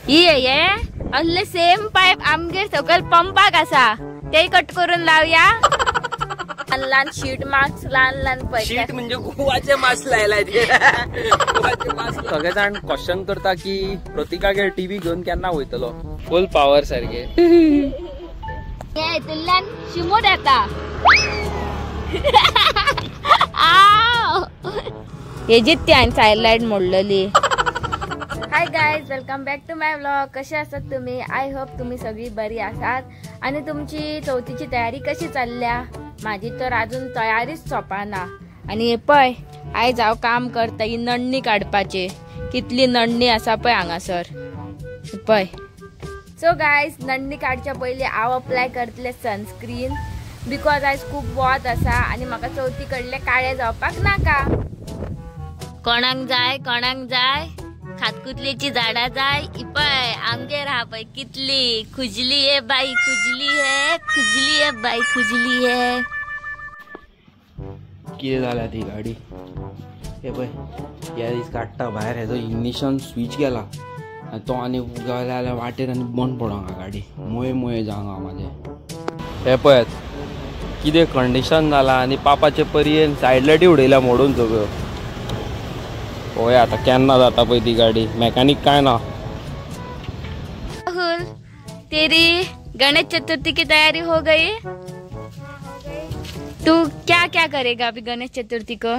ये ये असले सेम पायप आमगेर सकयल पंपाक आसा, ते कट करून लावया. ल्हान ल्हान शीट मास्क, ल्हान ल्हान पळय. शीट म्हणजे गोवाचे मास्क लायलाय. सगळे जाण क्वेश्चन करता की प्रतिकागेर टीव्ही घेवन केन्ना वयतलो. फुल पावर सारखे. हे हितूंतल्यान शिमूट येता. हेजीच ती हांवें सायड लायट मोडलेली. Hi guys, welcome back to my vlog. कशे आसात तुम्ही? I hope तुम्ही सगळी बरी आसात. आणि तुमची चवथीची तयारी कशी चालल्या? माझी तर अजून तयारीच सोंपना. आणि पळय आयज हांव काम करता ही नडणी काडपाची. कितली नडणी आसा पळय हांगासर पळय. सो गायज, नडणी काडच्या पयलीं हांव अप्लाय करतलें सनस्क्रीन, because आयज खूब वत आसा आनी म्हाका चवथी कडले काळे जावपाक नाका. कोणाक जाय कोणाक जाय खातकुतलीची झाडां जाय. पळय आमगेर आहा पळय कितली खुजली हे बाई, खुजली हे, खुजली हे बाई, खुजली हे. कितें जाल्या ती गाडी? हे पळय ह्या दीस काडटा भायर, हेजो इग्निशन स्विच गेला आनी तो आनी गेल्या जाल्यार वाटेर आनी बंद पडोंक गाडी. मोये मोये जावंक म्हाजें. हे पळयात कितें कंडिशन जाला. आनी पापाचे परयेन सायड लायटी उडयल्या मोडून सगळ्यो. पळोवया आतां केन्ना जाता पळय ती गाडी. मेकॅनिक काय ना. राहुल, तेरी गणेश चतुर्थी की तैयारी हो गई? तू क्या क्या करेगा अभी गणेश चतुर्थी को?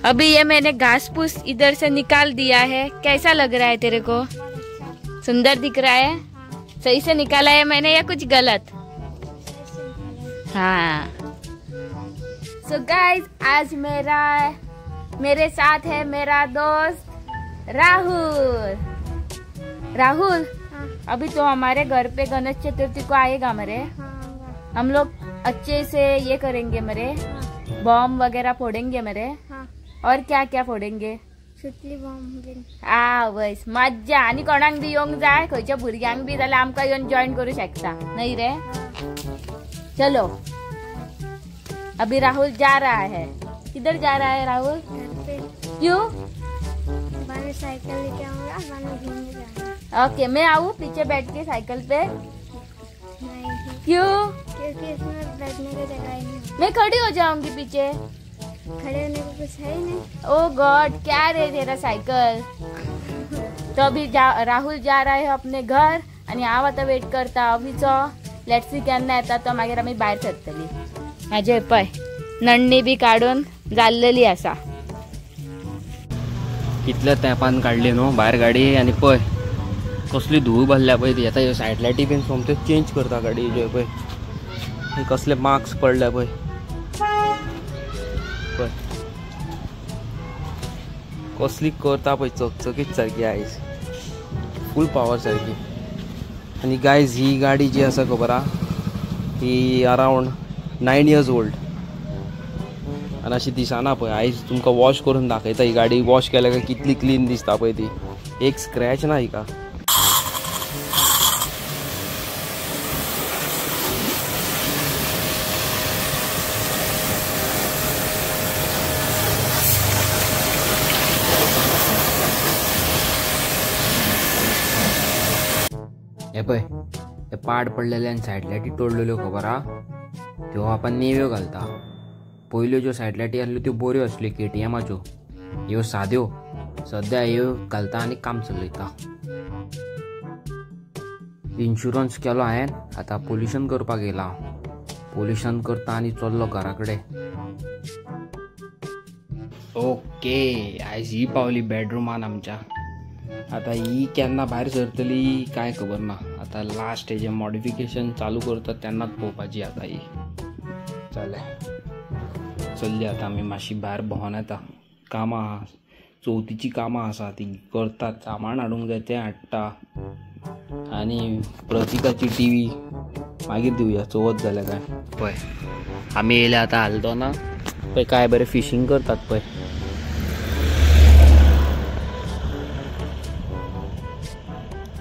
अभी ये मैंने घास फूस इधर से निकाल दिया है, कैसा लग रहा है तेरे को? सुंदर दिख रहा है? सही से निकाला है मैंने या कुछ गलत? हाँ. सो गाइस, आज मेरे साथ है मेरा दोस्त राहुल. राहुल, हाँ। अभी तो हमारे घर पे गणेश चतुर्थी को आएगा मेरे. हाँ। हम लोग अच्छे से ये करेंगे मेरे. हाँ। बॉम्ब वगैरह फोड़ेंगे मेरे. हाँ। और क्या क्या फोड़ेंगे? सुतली बॉम्ब. आ बस मज्जा. आणि कोणाक बी येवंक जाय, खंयच्या भुरग्यांक बी जाल्यार आमकां येवन जॉईन करू शकता नाही रे? चलो अभी राहुल जा रहा है. किधर जा रहा है राहुल? क्यों? साइकिल लेके आऊंगा, घूमने जाऊंगा. ओके, मैं आऊँ पीछे बैठ के साइकिल पे? नहीं. क्यों? क्योंकि इसमें बैठने की जगह ही नहीं. मैं खड़ी हो जाऊंगी पीछे. खड़े होने को कुछ है ही नहीं. ओ गॉड, क्या रे तेरा साइकिल. तो अभी राहुल जा रहा है अपने घर आणि हांव आतां वेट करता अभिचो. Let's see केन्ना येता तो, मागीर आमी भायर सरतली. म्हाजे पळय नडणी बी काडून जाल्लेली आसा. कितल्या तेंपान काडली न्हू भायर गाडी. आनी पळय कसली धूळ भरल्या पळय ती. आतां ह्यो सायड लायटी बीन सोमत्यो चेंज करता गाडी. ह्यो पळय कसले मार्क्स पडले पळय. पळय कसली करता पळय, चकचकीत सारकी आयज, फूल पावर सारकी. आनी गायज, ही गाडी जी आसा खबर आहा, ही अरावंड 9 इयर्स ओल्ड. आनी अशी दिसना पळय. आयज तुमकां वॉश करून दाखयता ही गाडी. वॉश केल्या काय कितली क्लीन दिसता पळय ती. एक स्क्रॅच ना हिका. हे पळय ते पाड पडलेले आनी सायड लायटी तोडलेल्यो खबर आहा, त्यो आपण नेव्यो घालता. पयल्यो ज्यो सायड लायटी आसल्यो त्यो बऱ्यो आसल्यो केटीएमाच्यो. ह्यो साद्यो सद्या ह्यो घालता आनी काम चलयता. इन्शुरन्स केलो हांवें, आतां पोल्युशन करपाक येयला हांव. पोल्युशन करता आनी चल्लो घरा कडेन. ओके, आयज ही पावली बेडरुमान आमच्या. आतां ही केन्ना भायर सरतली काय खबर ना. आतां लास्ट हेजें मॉडिफिकेशन चालू करता तेन्नाच पळोवपाची आतां ही. जालें, चल्ली आतां आमी मातशी भायर भोंवन येता. कामां आहा, चवथीची कामां आसा ती करतात. सामान हाडूंक जाय तें हाडटा. आनी प्रतिकाची टी व्ही मागीर दिवया चवथ जाल्या काय. पळय आमी येयले आतां आल्दोना. पळय काय बरें फिशींग करतात पळय.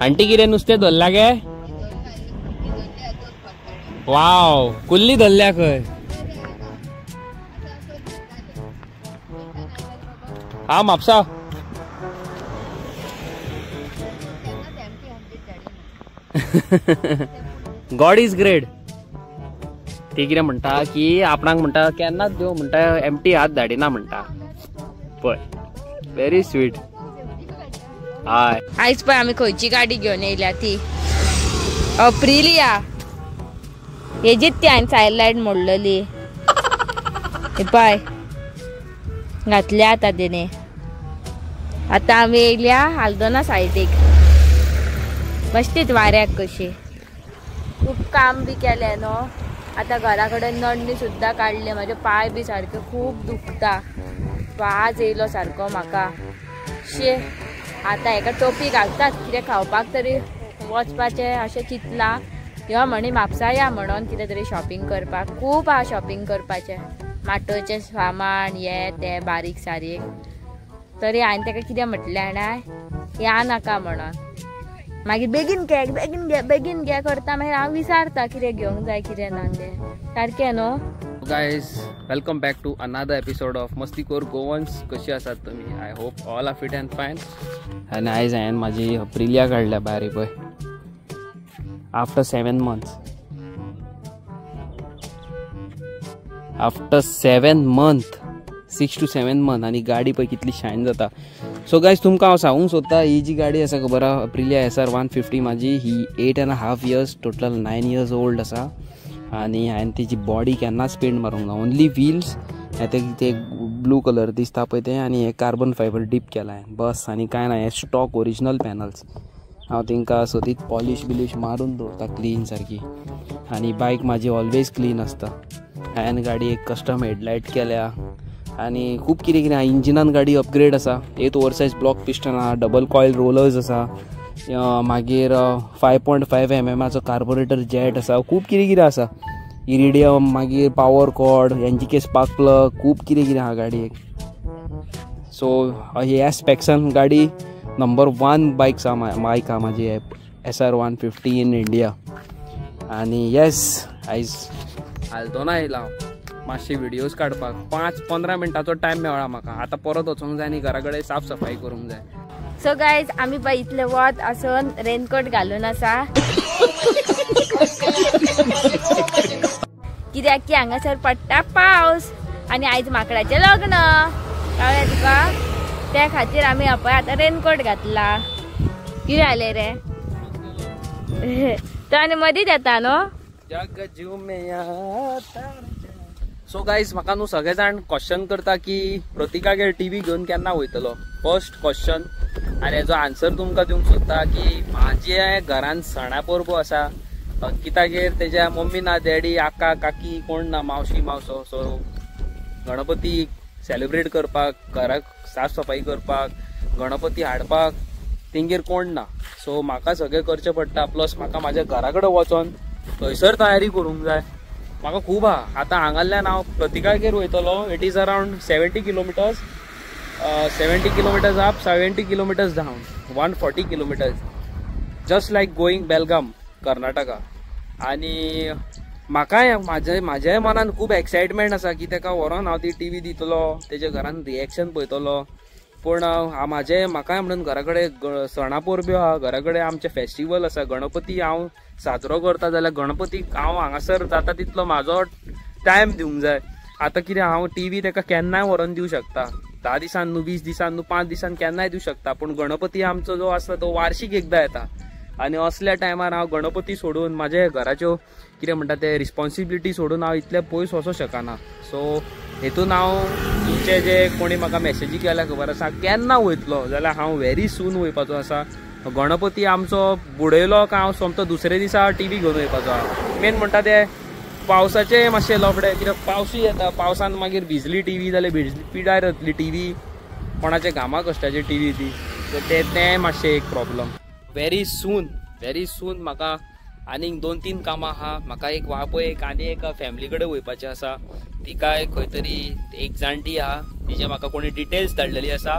आंटी कितें नुस्तें धरला गे? वाव, कुल्ली धरल्या खंय. हा म्हापसा. गॉड is great. ती कितें म्हणटा की आपणाक म्हणटा केन्नाच देव म्हणटा एमटी हात धाडिना म्हणटा. पळय व्हेरी स्वीट. हय आयज पळय आमी खंयची गाडी घेवन येयल्या ती अप्रिलिया. हेजीच ती हांवें सायड लायट मोडलेली. पळय घातल्या आतां तेणे. आतां आमी येयल्या हाल्दोना सायडीक. बसतीत वाऱ्याक कशी. खूब काम बी केलें न्हू. आतां घरा कडेन नडणी सुद्दां काडली. म्हाजे पांय बी सारके खूब दुखता. वाज येयलो सारको म्हाका. शे आतां हेका टोपी घालतात कितें खावपाक तरी वचपाचें अशें चिंतलां. यो म्हणी म्हापसा या म्हणून कितें तरी शॉपिंग करपाक. खूब आहा शॉपिंग करपाचें. माटोवचें सामान हें तें बारीक सारीक. तरी हांवें ताका कितें म्हटलें जाणा, या नाका म्हणून. मागीर बेगीन घे बेगीन घे बेगीन घे करता, मागीर हांव विसारता कितें घेवंक जाय कितें ना तें. सारकें न्हू. Guys, welcome back to another episode of Mastikor Goans. कशी आसात तुमी? I hope all are fit and fine. आनी आयज हांवें म्हाजी अप्रिलिया काडल्या भायर पळय after 7 months. After 7 month, 6 to 7 month आनी गाडी पळय कितली शायन जाता. सो गायज तुमकां हांव सांगूंक सोदता, ही जी गाडी आसा खबर आहा अप्रिलिया SR 150 म्हाजी, ही 8.5 years, total 9 years old आसा. आनी हांवें तेजी बॉडी केन्नाच पेंट मारूंक ना. ओनली व्हील्स ते ब्लू कलर दिसता पळय तें, आनी हें कार्बन फायबर डीप केलां हांवें बस, आनी कांय ना. हें स्टॉक ओरिजिनल पॅनल्स. हांव तेंकां सदींच पॉलिश बिलिश मारून दवरता क्लीन सारकी. आनी बायक म्हाजी ऑलवेज क्लीन आसता. हांवें गाडी एक कस्टम हेडलायट केल्या आनी खूब कितें कितें. इंजिनान गाडी अपग्रेड आसा. 8 ओवरसायज ब्लॉक पिस्टन आहा, डबल कॉयल रोलर्स आसा, मागीर 5.5 mm कार्बोरेटर जेट आसा, खूब कितें कितें आसा. इरिडियम, मागीर power cord, NGK spark plug, खूब कितें कितें आहा गाडयेक. सो ह्या स्पेक्सान गाडी नंबर 1 बायक आहा, बायक आहा म्हाजी SR 150 in India. आनी येस, आयज हाल्दोना येयला हांव मातशे व्हिडियोज काडपाक. 5-15 मिनटाचो टायम मेळ्ळा म्हाका. आतां परत वचूंक जाय आनी घरा कडेन साफ सफाई करूंक जाय. सो गायज आमी पळय इतलें वत आसून रेनकोट घालून आसा कित्याक की हांगासर पडटा पावस आनी आयज माकडाचें लग्न कळ्ळें तुका. त्या खातीर आमी पळय आतां रेनकोट घातला. कितें जालें रे? तो आनी मदींच येता न्हू. सो गायज म्हाका न्हू सगळे जाण क्वेश्चन करता की प्रतिकागेर टीव्ही घेवन केन्ना वयतलो. फर्स्ट क्वेश्चन आनी हेजो आन्सर तुमकां दिवंक सोदता की म्हाजे घरान सणा परबो आसा. अंकितागेर तेज्या मम्मी ना, डॅडी, आका, काकी कोण ना, मावशी मावसो. सो गणपती सेलिब्रेट करपाक, घराक साफ सफाई करपाक, गणपती हाडपाक तेंगेर कोण ना. सो म्हाका सगळें करचें पडटा. प्लस म्हाका म्हाज्या घरा कडेन वचोन थंयसर तयारी करूंक जाय. म्हाका खूब आहा. आतां हांगासरल्यान हांव प्रतिकागेर वयतलो. It is around 70 kilometers, 70 kilometers up, 70 kilometers down, 140 kilometers, just like going Belgaum Karnataka. आनी म्हाकाय म्हाज्याय मनान खूब एक्सायटमेंट आसा की तेका व्हरोन हांव ती टीव्ही दितलो, तेज्या घरान रिएक्शन पळयतलो. पूण म्हाजे म्हाकाय म्हणून घरा कडेन सणा परब्यो आहा, घरा कडेन आमचें फेस्टिवल आसा, गणपती हांव साजरो करता जाल्यार गणपतीक हांव हांगासर जाता तितलो म्हाजो टायम दिवंक जाय. आतां कितें हांव टीव्ही तेका केन्नाय व्हरोन दिवं शकता, 10 दिसान न्हू, 20 दिसान न्हू, 5 दिसान केन्नाय दिवं शकता. पूण गणपती आमचो जो आसा तो वार्षीक एकदां येता आनी असल्या टायमार हांव गणपती सोडून म्हाजे घराच्यो कितें म्हणटा ते रिस्पॉन्सिबिलिटी सोडून हांव इतले पयस वचोंक शकना. सो हेतून हांव तुमचे जे कोणी म्हाका मॅसेजी केल्या खबर आसा केन्ना वयतलो जाल्यार हांव व्हेरी सून वयपाचो आसा. गणपती आमचो बुडयलो काय हांव सोमतो दुसरे दिसा टीव्ही घेवन वयपाचो आहा. मेन म्हणटा ते पावसाचे मातशे लफडे, कित्याक पावसूय येता, पावसान मागीर भिजली टीव्ही जाल्यार भिजली पिडार जातली टीव्ही, कोणाच्या घामा कश्टाची टीव्ही ती. सो तें मातशें एक प्रॉब्लम. व्हेरी सून म्हाका आनीक 2-3 कामां आहा. म्हाका एक वापय एक आनी एका फॅमिली कडेन वयपाचें आसा. तिकाय खंय तरी एक जाणटी आहा, तिजे म्हाका कोणी डिटेल्स धाडलेली आसा.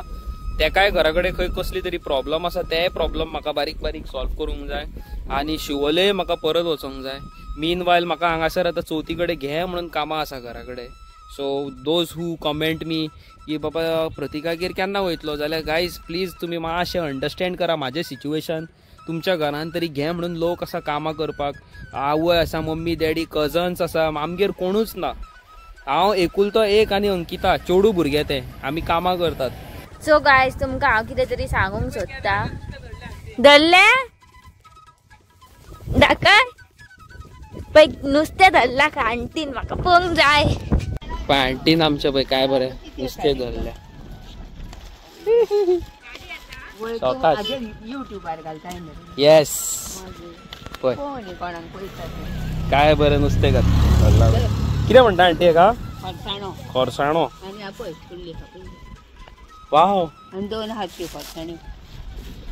तेकाय घरा कडेन खंय कसली तरी प्रॉब्लम आसा, ते प्रॉब्लम म्हाका बारीक बारीक सॉल्व करूंक जाय. आनी शिवोले म्हाका परत वचोंक जाय. मीन वायल म्हाका हांगासर आतां चवथी कडेन घे म्हणून कामां आसा घरा कडेन. So those who comment me की बाबा प्रतिकागेर केन्ना वयतलो जाल्यार गायज प्लीज तुमी मातशें अंडरस्टँड करा म्हाजें सिच्युएशन. तुमच्या घरान तरी घे म्हणून लोक आसा कामां करपाक. आवय आसा, मम्मी डॅडी, कजन्स आसा, आमगेर कोणूच ना. हांव एकुलतो एक आनी अंकिता चेडू भुरगें तें, आमी कामां करतात. सो गायज तुमकां हांव कितें तरी सांगूंक सोदता. धरलें दाखय पळय नुस्तें धरलां खंय आंटीन, म्हाका पळोवंक जाय. पळय आंटीन आमच्या पळय काय बरें नुस्तें धरलें. येस पळय काय बरें नुस्तें धरलां. कितें म्हणटा आंटी हेका? खोरसाणो. वाव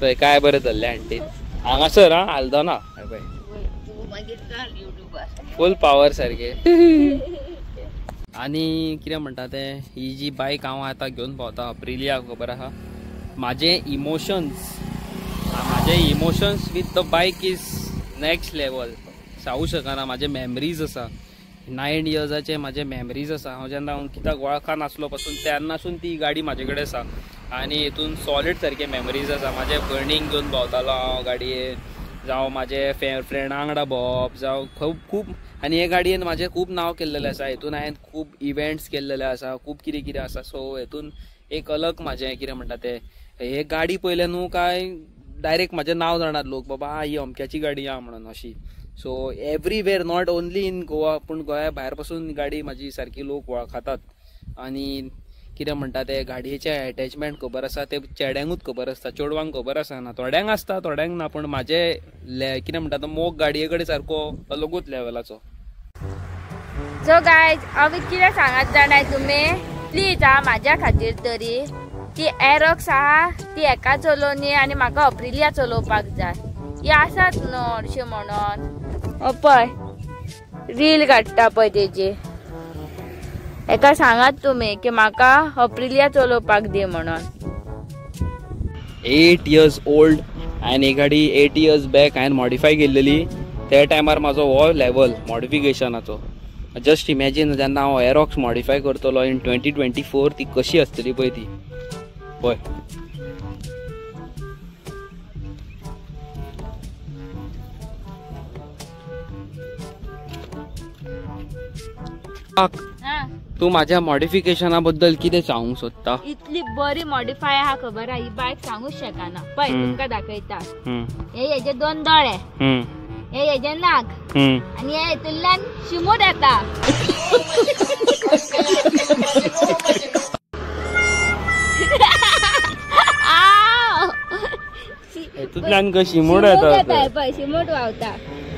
पळय काय बरें धरलें आंटीन हांगासर. हा आल्दोना पळय फूल पावर सारके. आनी कितें म्हणटा तें, ही जी बायक हांव आतां घेवन भोंवता अप्रिलिया खबर आहा, म्हाजे emotions with the bike is next level. सांगू शकना. म्हाजे मेमरीज आसा, 9 इयर्साचे म्हाजे मेमरीज आसा. हांव जेन्ना अंकिताक वळखा नासलो पासून तेन्नासून ती गाडी म्हाजे कडेन आसा आनी हितून सॉलीड सारके मेमरीज आसा. म्हाजे भयणीक घेवन भोंवतालो हांव गाडयेन, जावं म्हाजे फ्रेंडा वांगडा भोंवप, जावं खूब खूब. आनी हे गाडयेन म्हाजें खूब नांव केल्लेलें आसा. हितून हांवें खूब इव्हेंट्स केल्लेले आसा, खूब कितें कितें आसा. सो हितून एक अलग म्हाजें कितें म्हणटा तें, हे गाडी पळयलें न्हू काय डायरेक्ट म्हाजें नांव जाणात लोक, बाबा ही अमक्याची गाडी आहा म्हणून अशी. So everywhere, not only in Goa, पूण गोंया भायर पासून गाडी म्हाजी सारकी लोक वळखतात. आनी कितें म्हणटा ते गाडयेचें एटॅचमेंट खबर आसा ते चेड्यांकूच खबर आसता, चेडवांक खबर आसना. थोड्यांक आसता थोड्यांक ना, पूण म्हाजे कितें म्हणटा तो मोग गाडये कडेन सारको अलगूच लेवलाचो. सो गायज हांव कितें सांगात जाणाय तुमी, प्लीज हा म्हाज्या खातीर तरी ती एरोक्स आहा ती एका चलोवनी आनी म्हाका अप्रिलिया चलोवपाक जाय. ही आसात न्हू हरशीं म्हणून. पळय रील काडटा पळय तेजी. एका सांगात तुमी की म्हाका अप्रिलिया चलोवपाक दी म्हणून. 8 इयर्स ओल्ड हांवें ही गाडी 8 इयर्स बॅक हांवें मॉडिफाय केल्लेली. त्या टायमार म्हाजो हो लेवल मॉडिफिकेशनाचो. जस्ट इमॅजीन जेन्ना हांव एरोक्स मॉडिफाय करतलो इन 2024 ती कशी आसतली पळय ती. पळय तूं म्हाज्या मॉडिफिकेशना बद्दल कितें सांगूंक सोदता? इतली बरी मॉडिफाय आहा खबर आहा, ही बायक सांगूच शकना. पळय तुमकां दाखयता. हे हेजे 2 दोळे, हे हेजे नाक, आनी हे हितूंतल्यान शिमूट येता. हितूंतल्यान शिमूट येता पळय, शिमूट व्हांवता.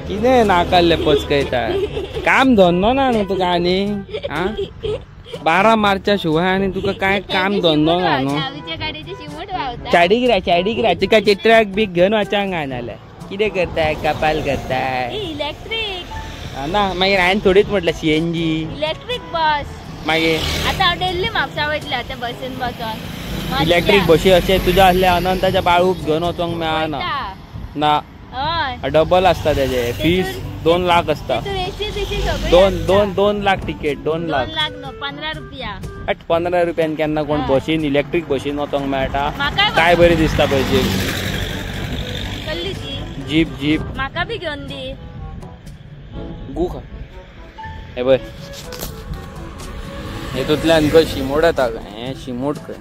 कितें नाकाल्ले पचकयता, काम धंदो ना न्हू तुका आनी. आं 12 मार्चा शिवाय आनी तुका कांय काम धंदो ना न्हू. चाडीक रा चाडीक रा तुका चित्राक बी घेवन वचांक गाय नाल्यार कितें करताय, कपाल करताय. इलेक्ट्रीक ना मागीर हांवें थोडीच म्हटलें CNG electric बस. मागीर आतां हांव डेल्ली म्हापसा वयतलें आतां बसीन बसोन. इलेक्ट्रीक बशी अशें तुज्या असल्या अनंताच्या बाळूक घेवन वचोंक मेळना ना. डबल आसता तेजे फीस, 2 लाख आसता. 2 लाख टिकेट, 2 लाख 15 रुपया. 15 रुपयान केन्ना कोण बशीन इलेक्ट्रीक बशीन वचोंक मेळटा? काय बरी दिसता पळय जीप. जीप जीप म्हाका बी घेवन दी. गू खा. हे पळय हेतूंतल्यान खंय शिमोट येता. हें शिमोट खंय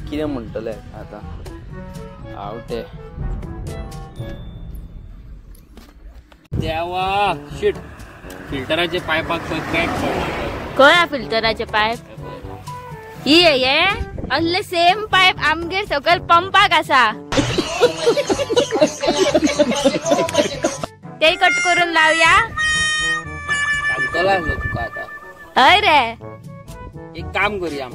कितें म्हणटले आतां आवटे देवा. शीट फिल्टराचे पायपाक खंय क्रॅक पडला. खंय फिल्टराचे पायप? ही हे असले सेम पायप आमगेर सकयल पंपाक आसा. ते कट करून लावया. सांगतलो तुका आतां. हय रे, एक काम करूया,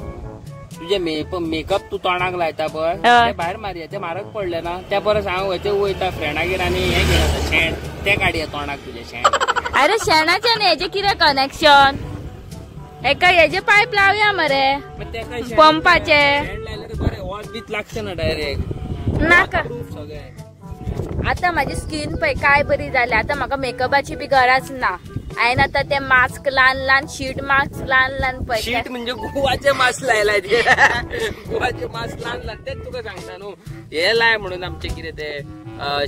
तुजे मेकअप तूं तोंडाक लायता पळय ते भायर मारया. ते म्हारग पडले ना, त्या परस हांव हेचे वयता फ्रेंडागेर आनी हें घेवन येता शेण, ते काडया तोंडाक तुजें शेण. अरे शेणाचें आनी हेजें कितें कनेक्शन? एका हेजे पायप लावया मरे पंपाचे. शेण लायल्यार बरें वत बीत लागचें ना डायरेक्ट नाका. आतां म्हाजी स्कीन पळय काय बरी जाल्या. आतां म्हाका मेकअपाची बी गरज ना. हांवें आतां ते मास्क ल्हान ल्हान शीट मास्क ल्हान ल्हान पळय. शीट म्हणजे गोवाचे मास्क लायला. गोवाचे मास्क ल्हान ल्हान तेच तुका सांगता न्हू, हे लाय म्हणून आमचे कितें ते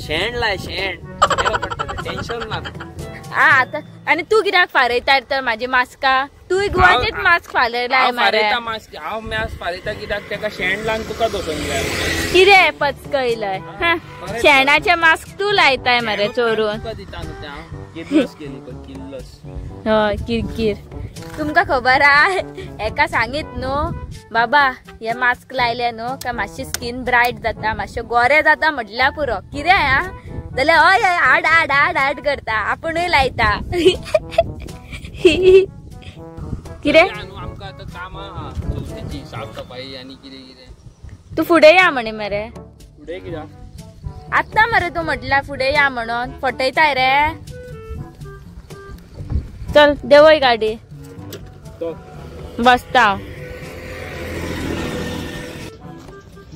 शेण लाय शेण टेन्शन ना. आतां आनी तूं कित्याक फारयता तर म्हाजी मास्का? तूं गोवाचेच मास्क फारयलाय मरे. मास्क हांव मास्क फारयता कित्याक तेका शेण लावन तुका दसून जाय. कितें पचकयलय शेणाचे मास्क तूं लायताय मरे चोरून. दिता न्हू तें हांव. किल्लस केली पळय किल्लस. हय किरकीर. तुमकां खबर आहा एका सांगीत न्हू बाबा हे मास्क लायले न्हू काय मातशी स्कीन ब्रायट जाता मातशें गोरे जाता म्हटल्यार पुरो. कितें आं जाल्यार हय हय आड आड आड आड करता आपुणूय लायता. कितें आमकां आतां कामां आहा चवथीची साफ सफाई आनी कितें कितें. तूं फुडें या म्हणे मरे. फुडें कित्याक आत्तां मरे तूं म्हटल्यार फुडें या म्हणून फटयताय रे. चल देवय गाडी बसता.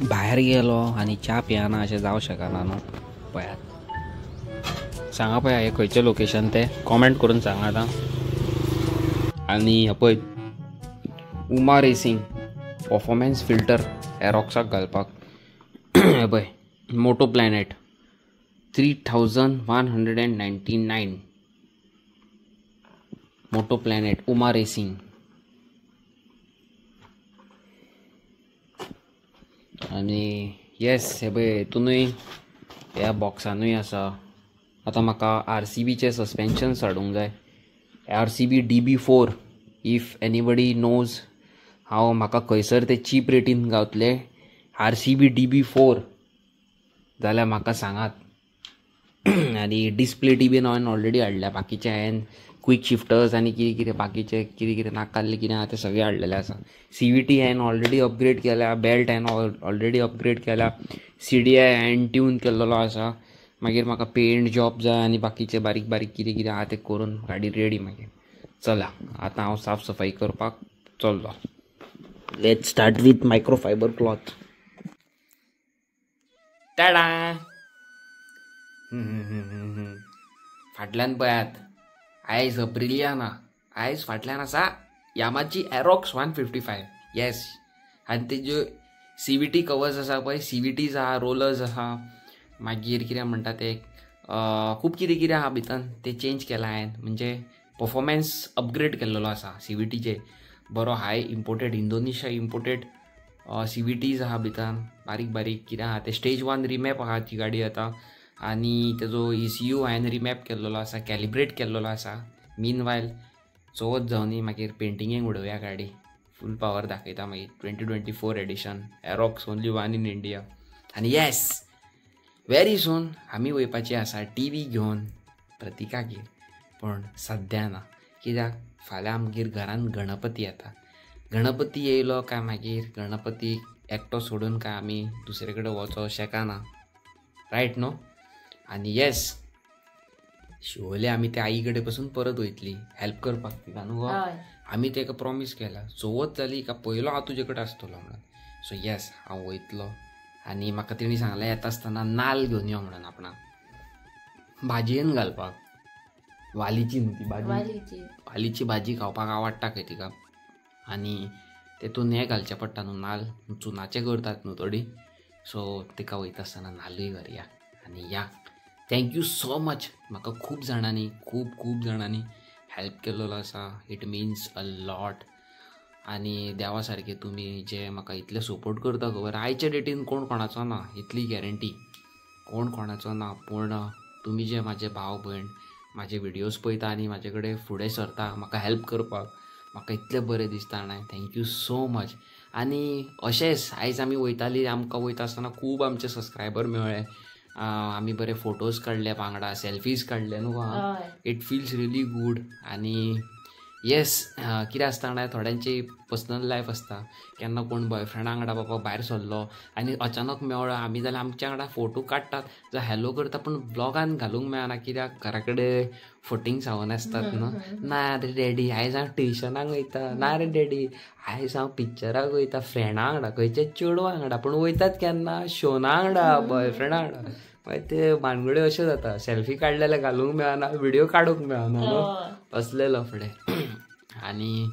भायर गेलो आनी च्या पियाना अशें जावं शकना न्हू. पळयात सांगा पळया हें खंयचें लोकेशन तें कॉमेंट करून सांगा आतां. आनी पळय उमा रेसिंग परफॉर्मन्स फिल्टर एरॉक्साक घालपाक. हें पळय मोटो प्लॅनेट 3199 मोटो प्लॅनेट उमा रेसिंग. आनी येस हे पळय हितूनय ह्या बॉक्सानूय आसा. आतां म्हाका आरसीबीचें सस्पेन्शन हाडूंक जाय. RCB DB4 if anybody knows हांव म्हाका खंयसर ते चीप रेटीन गावतले RCB DB4 जाल्यार म्हाका सांगात. आनी डिस्प्ले टी बीन हांवें ऑलरेडी हाडल्या. बाकीचे हांवें क्वीक शिफ्टर्स आनी कितें कितें बाकीचें कितें कितें नाकाल्लें कितें आहा तें सगळें हाडलेलें आसा. CVT हांवें ऑलरेडी अपग्रेड केल्या. बेल्ट हांवें ऑलरेडी अपग्रेड केल्या. CDI हांवें ट्यून केल्लो आसा. मागीर म्हाका पेंट जॉब जाय आनी बाकीचे बारीक बारीक कितें कितें आहा तें करून गाडी रेडी. मागीर चला आतां हांव साफ सफाई करपाक चल्लो. Let's start with microfiber cloth. Tada. फाटल्यान पळयात आयज अप्रिलिया ना, आयज फाटल्यान आसा यामाची एरॉक्स 155. येस आनी तेज्यो CVT covers आसा पळय, CVTs आहा, रोलर्स आहा, मागीर कितें म्हणटा ते खूब कितें कितें आहा भितर ते चेंज केला हांवें. म्हणजे परफॉर्मन्स अपग्रेड केल्लो आसा CVTचे. बरो हाय इम्पोर्टेड इंडोनेशिया इम्पोर्टेड CVTs आहा भितर बारीक बारीक कितें आहा ते. स्टेज 1 रिमॅप आहा ती गाडी आतां. आनी तेजो ECU हांवें रिमॅप केल्लो आसा, कॅलिब्रेट केल्लो आसा. मीन वायल चवथ जावनी मागीर पेंटिंगेक उडोवया गाडी. फूल पावर दाखयता मागीर. 2024 edition Aerox only 1 in India. आनी येस व्हेरी सून आमी वयपाची आसा TV घेवन प्रतिकागेर. पूण सद्या ना कित्याक फाल्यां आमगेर घरान गणपती येता. गणपती येयलो काय मागीर गणपती एकटो सोडून काय आमी दुसरे कडेन वचोंक शकना. रायट न्हू. आनी येस शिवोले आमी त्या आई कडेन पसून परत वयतली हेल्प करपाक तिका न्हू गो. आमी तेका प्रॉमीस केला चवथ जाली काय पयलो हांव तुजे कडेन आसतलो म्हणून. सो येस हांव वयतलो. आनी म्हाका तेणी सांगलें येता आसतना नाल्ल घेवन यो म्हणून आपणाक भाजयेन घालपाक. वालीची न्हू ती भाजी, वालीची भाजी खावपाक आवडटा खंय तिका. आनी तेतून हें घालचें पडटा न्हू नाल्ल, चुनाचें करतात न्हू थोडी. सो तिका वयता आसतना नाल्लूय व्हरया. आनी या thank you so much. म्हाका खूब जाणांनी खूब खूब जाणांनी हेल्प केल्लो आसा. It means a lot. आनी देवा सारके तुमी जे म्हाका इतले सपोर्ट करता खबर आयच्या डेटीन कोण कोणाचो ना इतली गॅरंटी कोण कोणाचो ना. पूण तुमी जे म्हाजे भाव भयण म्हाजे विडियोज पळयता आनी म्हाजे कडेन फुडें सरता म्हाका हेल्प करपाक म्हाका इतलें बरें दिसता जाणा. Thank you so much. आनी अशेंच आयज आमी वयताली आमकां वयता आसतना खूब आमचे सबस्क्रायबर मेळ्ळे. आमी बरे फोटोज काडले वांगडा, सेल्फीज काडले न्हू. It feels really good. आनी येस कितें आसता जाणा थोड्यांची पर्सनल लायफ आसता. केन्ना कोण बॉयफ्रेंडा वांगडा बाबा भायर सरलो आनी अचानक मेळ्ळो आमी जाल्यार आमच्या वांगडा फोटो काडटात जावं हॅलो करता पूण ब्लॉगान घालूंक मेळना कित्याक घरा कडेन फटींग सावन आसतात न्हू. ना रे डॅडी आयज हांव ट्युशनाक वयता, ना रे डॅडी आयज हांव पिक्चराक वयता फ्रेंडा वांगडा, खंयच्या चेडवा वांगडा. पूण वयतात केन्ना शोना वांगडा, बॉयफ्रेंडा वांगडा. मागीर ते भानगड्यो अश्यो जाता. सेल्फी काडले जाल्यार घालूंक मेळना, विडियो काडूंक मेळना न्हू, असले लफडे. आनी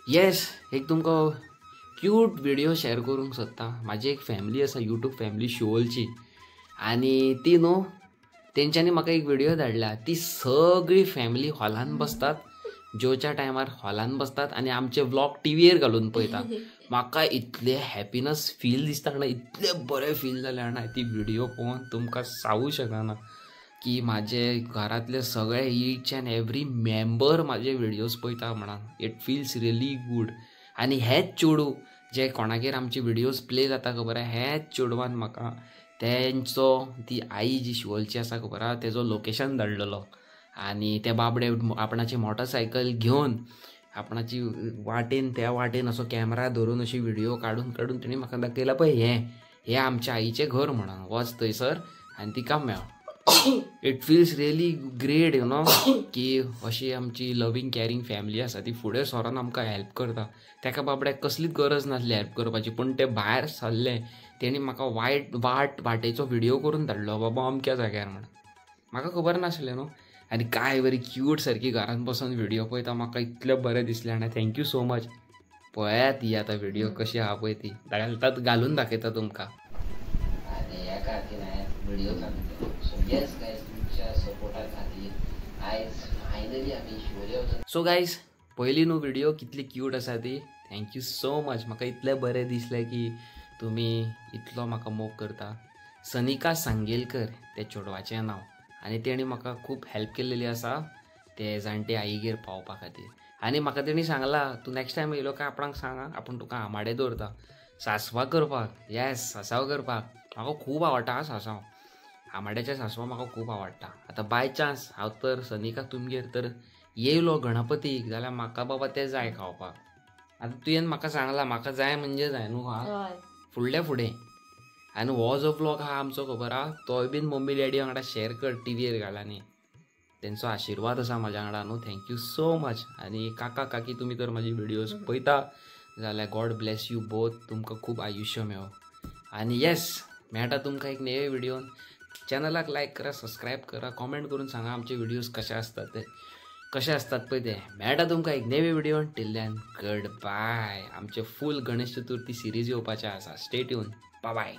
येस एक तुमकां क्यूट विडियो शेअर करूंक सोदता. म्हाजी एक फॅमिली आसा यूट्यूब फॅमिली शिवोलची. आनी ती न्हू तेंच्यांनी म्हाका एक व्हिडिओ धाडला. ती सगळी फॅमिली हॉलान बसतात, जेवच्या टायमार हॉलान बसतात आनी आमचे व्लॉग टीव्हीर घालून पळयतात. म्हाका इतलें हॅपीनस फील दिसता जाणा, इतलें बरें फील जालें जाणा ती व्हिडिओ पळोवन. तुमकां सांगू शकना की म्हाजे घरांतले सगळे ईच अँड एवरी मेंबर म्हाजे व्हिडियोज पळयता म्हणून. It feels really good. आनी हेच चेडूं जे कोणागेर आमचे व्हिडियोज प्ले जाता खबर आहा, हेच चेडवान म्हाका तेंचो ती आई जी शिवोलची आसा खबर आहा तेजो लोकेशन धाडलेलो. आनी ते बाबडे आपणाची मोटरसायकल घेवन आपणाची वाटेन त्या वाटेन असो कॅमेरा धरून अशी व्हिडिओ काडून काडून तेणी म्हाका दाखयला पळय हें हें आमच्या आईचें घर म्हणून, वच थंयसर आनी तिका मेळ. It feels really great you know की अशी आमची लवींग कॅरिंग फॅमिली आसा ती फुडें सरोन आमकां हेल्प करता. तेका बाबड्याक कसलीच गरज नासली हेल्प करपाची, पूण ते भायर सरले तेणी म्हाका वायट वाट वाटेचो व्हिडिओ करून धाडलो बाबा अमक्या जाग्यार म्हणून. म्हाका खबर नासलें न्हू. आनी काय बरी क्यूट सारकी घरान बसून व्हिडिओ पळयता, म्हाका इतलें बरें दिसलें. आनी thank you so much. पळयात ही आतां व्हिडिओ कशी आहा पळय ती घालतात घालून दाखयता तुमकां. आनी ह्या खातीर हांवें व्हिडिओ चालू केलो. सो येस गायज, तुमच्या सपोर्टा खातीर आयज फायनली आमी शिवोले वचून. सो गायज पयली न्हू व्हिडिओ कितली क्यूट आसा ती. Thank you so much. म्हाका इतलें बरें दिसलें की तुमी इतलो म्हाका मोग करता. सनिका सांगेलकर त्या चेडवाचें नांव, आनी तेणी म्हाका खूब हेल्प केल्लेली आसा ते जाणटे आईगेर पावपा खातीर. आनी म्हाका तेणी सांगलां तूं नेक्स्ट टायम येयलो काय आपणाक सांग, आपूण तुका आमाडे दवरता सांसवां करपाक. येस, सांसव करपाक म्हाका खूब आवडटा. हा सांसव, आमाड्याचें सांसवां म्हाका खूब आवडटा. आतां बाय चान्स हांव तर सनिका तुमगेर तर येयलो गणपतीक जाल्यार म्हाका बाबा तें जाय खावपाक. आतां तुवें म्हाका सांगलां म्हाका जाय म्हणजे जाय न्हू. हा फुडल्या फुडें. आनी हो जो व्लॉग आहा आमचो खबर आहा तोय बीन मम्मी डॅडी वांगडा शेअर कर टीव्हीर घाल. आनी तेंचो आशिर्वाद आसा म्हाज्या वांगडा न्हू. Thank you so much. आनी काका काकी तुमी तर म्हाजी व्हिडियोज पळयता जाल्यार गॉड ब्लेस you both. तुमकां खूब आयुश्य मेळो. आनी येस, मेळटा तुमकां एक नवे व्हिडियोन. चॅनलाक लायक करा, सबस्क्रायब करा, कॉमेंट करून सांगा आमचे व्हिडियोज कशे आसतात ते, कशे आसतात पळय ते. मेळटा तुमकां एक नवे व्हिडियोन. Till then good bye. आमचे फूल गणेश चतुर्थी सिरीज येवपाचे आसा. Stay tune. Bye.